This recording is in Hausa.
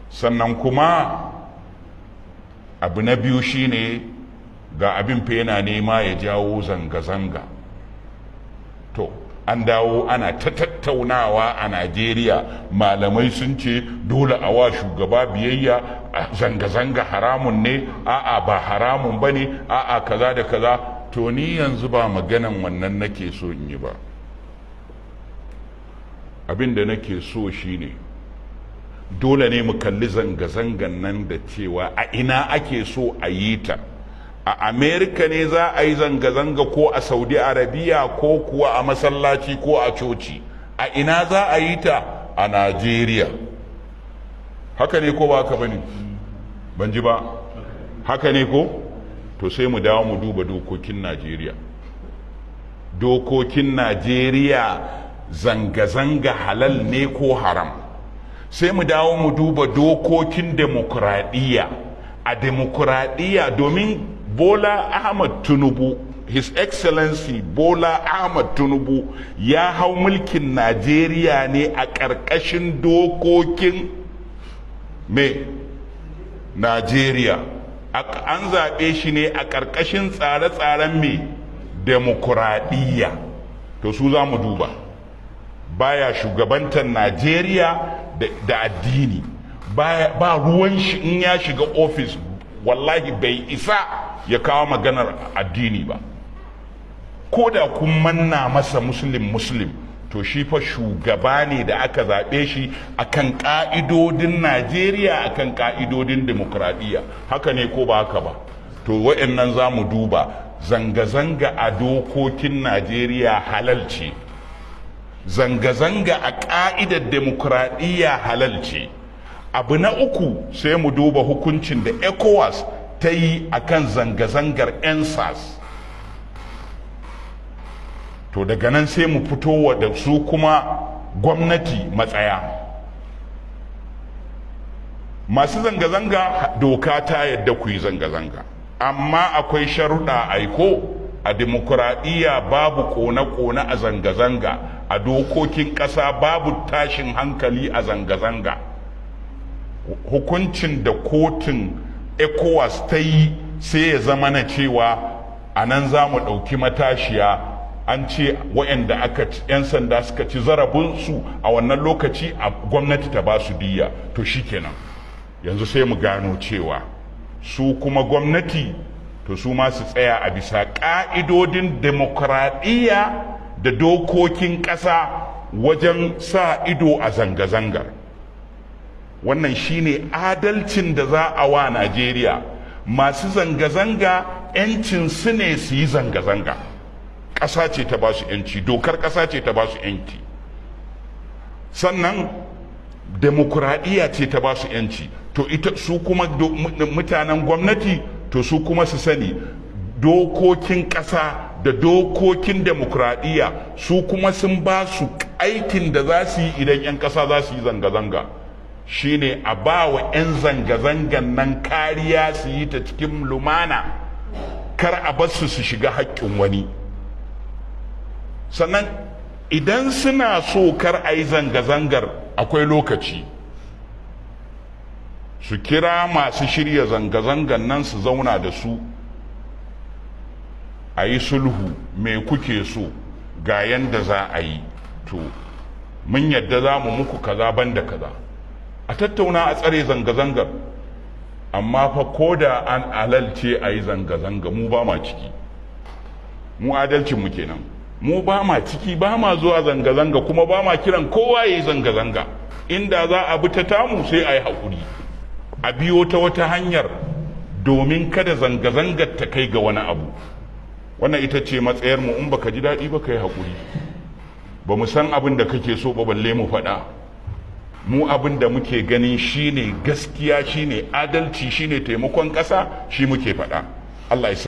Sannan kuma abu na biyu shine, ga abin fa yana nema ya jawo zanga-zanga. To, an dawo ana ta tattaunawa a Najeriya. Malamai sun ce dole a wa shugaba biyayya, zanga-zanga haramun ne, a'a, ba haramun ba ne, a'a, kaza da kaza. To, ni yanzu ba maganan wannan nake so in yi ba. Abin da nake so shine, dole ne mu kalli zanga-zangan nan da cewa a ina ake so a yi ta. A Amerika ne za a yi zanga-zanga, ko a Saudi Arabia, ko kuwa a masallaci, ko a coci? A ina za a yi ta? A Najeriya. Haka ne ko ba haka bane? Ban ji ba. Haka ne ko? To, sai mu dawo mu duba dokokin Najeriya. Dokokin Najeriya, zanga-zanga halal ne ko haram? Sai mu dawo mu duba dokokin demokuraɗiyya. A demokuraɗiyya, domin Bola Ahmad Tinubu, His Excellency Bola Ahmad Tinubu, ya hau mulkin Najeriya ne a ƙarƙashin dokokin me? Najeriya. An zaɓe shi ne a ƙarƙashin tsare-tsaren me? Demokuraɗiyya. To, su za mu duba. Baya shugabantar Najeriya da addini. Ba ruwan shi. In ya shiga ofis, wallahi bai isa ya kawo maganar addini ba. Ko da kun manna masa Muslim, Muslim, to shi fa shugaba ne da aka zaɓe shi akan ƙa'idodin Najeriya, akan ƙa'idodin demokradiyya. Haka ne ko ba haka ba? To, wa'annan za mu duba. Zanga-zanga a dokokin Najeriya halal ce. Zanga-zanga a ƙa'idar demokradiyya halal ce. Abu na uku, sai mu duba hukuncin da ECOWAS ta yi akan zanga-zangar EndSARS. To, daga nan sai mu fito da su kuma gwamnati matsaya. Masu zanga-zanga, doka ta yadda ku yi zanga-zanga, amma akwai sharuɗa. Aiko a demokuraɗiyya babu kone-kone a zanga-zanga, a dokokin ƙasa babu tashin hankali a zanga-zanga. Hukuncin da kotun ECOWAS ta yi sai ya zama na cewa a nan za mu ɗauki matashiya. An ce waɗanda aka 'yan sanda suka ci zarafinsu a wannan lokaci, a gwamnati ta ba su diyya. To, shikenan, yanzu sai mu gano cewa su kuma gwamnati, to, su ma su tsaya a bisa ƙa'idodin demokuraɗiyya da dokokin ƙasa wajen sa ido a zanga-zangar. Wannan shine adalcin da za a wa Najeriya. Masu zanga-zanga, 'yancin su ne su yi zanga-zanga. Ƙasa ce ta ba su 'yanci, dokar ƙasa ce ta ba su 'yanci, sannan demokuraɗiyya ce ta ba su 'yanci. To, ita su kuma mutanen gwamnati, to, su kuma su sani dokokin ƙasa da dokokin demokuraɗiyya su kuma sun ba su aikin da za su yi idan 'yan ƙasa za su yi zanga-zanga, shine a ba wa 'yan zanga-zangan nan kariya, su yi ta cikin lumana, kar a bar su su shiga haƙƙin wani. Sannan idan suna so kar a yi zanga-zangar, akwai lokaci, su kira masu shirya zanga-zangan nan, su zauna da su, a yi sulhu. Me kuke so? Ga yanda za a yi. To, mun yadda za mu muku kaza, banda kaza. A tattauna a tsare zanga-zangar. Amma fa ko da an halalce a yi zanga-zanga, mu ba ma ciki. Mu adalcinmu kenan. Mu ba ma ciki, ba ma zuwa zanga-zanga, kuma ba ma kiran kowa ya yi zanga-zanga. Inda za a bi ta tamu, sai a yi haƙuri a biyo ta wata hanyar domin kada zanga-zangar ta kai ga wani abu. Wannan ita ce matsayarmu. In baka ji daɗi ba, ka yi haƙuri. Ba mu san abin da kake so ba, balle mu faɗa. Mu abin da muke ganin shine gaskiya, shine adalci, shine taimakon ƙasa, shi muke faɗa. Allah ya sa.